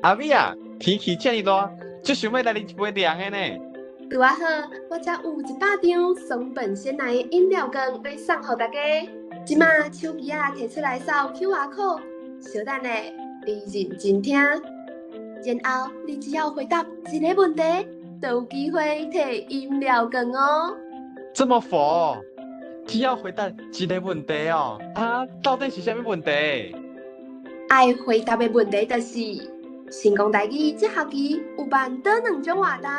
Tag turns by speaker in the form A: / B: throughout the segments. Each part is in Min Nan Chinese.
A: 阿美啊，天氣遮爾熱，足想欲來啉一杯涼的呢。
B: 拄仔好，我遮有100張松本鮮奶的飲料券欲送予大家。這馬手機仔提出來掃 QR code，稍等咧，你認真聽。然後你只要回答一個問題，就有機會提飲料券哦。
A: 這麼佛？只要回答一個問題哦。啊，到底是啥物問題？
B: 愛回答的問題就是：成功台語這學期有辦佗兩種活動？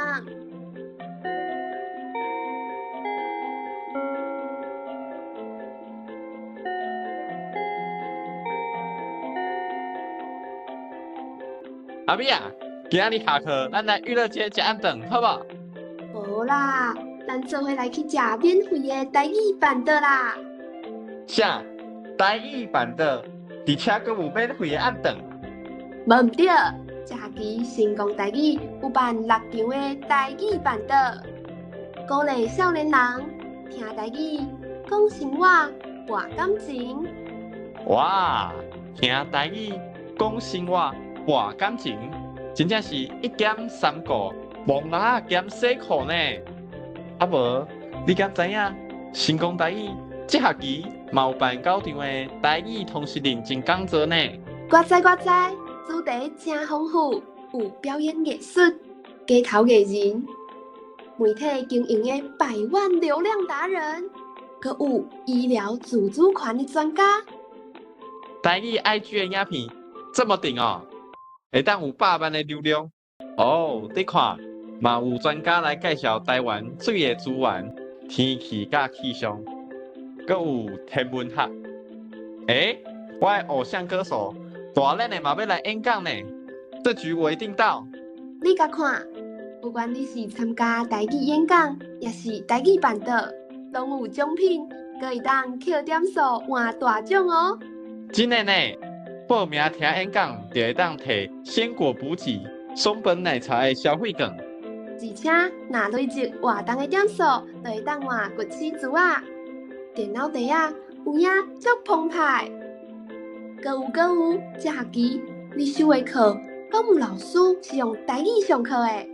A: 阿美啊，今仔日下課，咱來娛樂街食暗頓，好無？
B: 無啦，咱做伙來去食免費的台語辦桌啦。
A: 啥？台語辦桌，而且閣有免費的暗頓？
B: 無毋對，這學期成功台語有辦六場的台語辦桌，鼓勵少年人聽台語、講生活、博感情。
A: 哇！聽台語、講生活、博感情，真正是一兼三顧，戇蜊仔兼洗褲呢。啊無，你敢知影？成功台語這學期嘛有辦九場的台語通識認證講座呢。
B: 我知我知。主題誠豐富，有表演藝術、街頭藝人、媒體經營的百萬流量達人，閣有醫療自主權的專家。
A: 台語 IG 的影片這麼頂哦，會當有100萬的流量哦。你看，嘛有專家來介紹台灣水的資源、天氣佮氣象，閣有天文學。欸，我的偶像歌手大練的嘛欲來演講呢，這局我一定到。
B: 你共看，不管你是參加台語演講，抑是台語辦桌，攏有獎品，閣會當扣點數換大獎哦。
A: 真的呢，報名聽演講就會當提鮮果補給、松本奶茶的消費券。
B: 而且，若累積活動的點數，就會當換骨齒珠仔、電腦袋仔，有影足澎湃。閣有閣有，這學期你修的課，攏有老師是用台語上課的，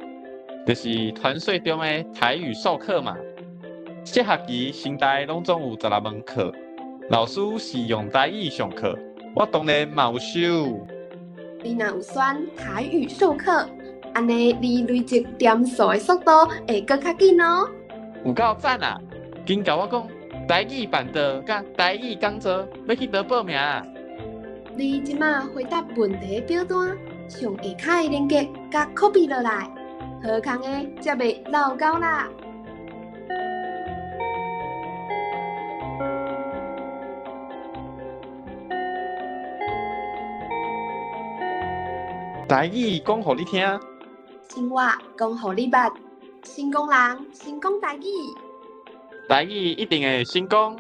A: 就是傳說中的台語授課嘛。這學期成大攏總有16門課，老師是用台語上課，我當然嘛有修。
B: 你若有選台語授課，按呢你累積點數的速度會閣較緊哦。
A: 有夠讚啊！緊共我講，台語辦桌佮台語講座，欲去佗報名啊？
B: 你這馬回答問題的表單，上下跤的連結共 copy 落來，好康的才袂落勾啦！
A: 台語講予你聽，
B: 生活講予你捌，成功人成功台語，
A: 台語一定會成功。